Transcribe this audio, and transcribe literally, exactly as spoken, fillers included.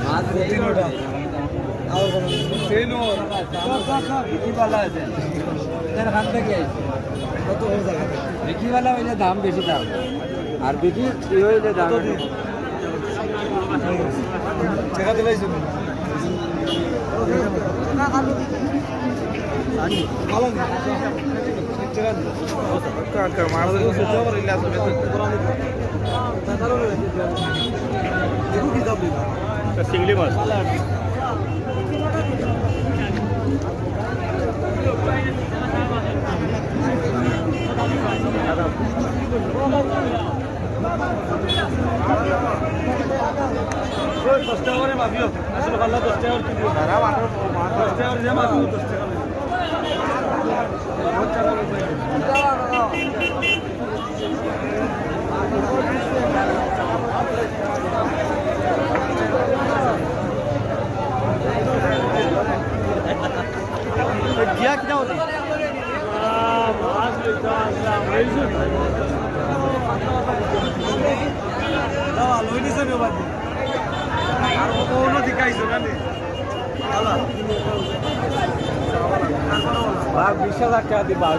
মাছ তিনোটা। সেই লো। বিক্রি ভালা আছে। এর খান থেকে আইছে। কত বড় জায়গা? বিক্রি ভালা হইলে দাম বেশি দাম, আর বিক্রি ই হইলে দাম কম। টাকা দিলাইছো? ভালো না? চিংড়ি মাছ। ওই দশ টাকা করে মাপিও। আসলে ভালো দশ টাকা করে কিনবো। দশ টাকা করে মাপিও, দশ টাকা করে। গিয়া কিতা হলি? আর কোনো দিকে আইছো না নি? বা বিশ হাজার টাকা দিবা।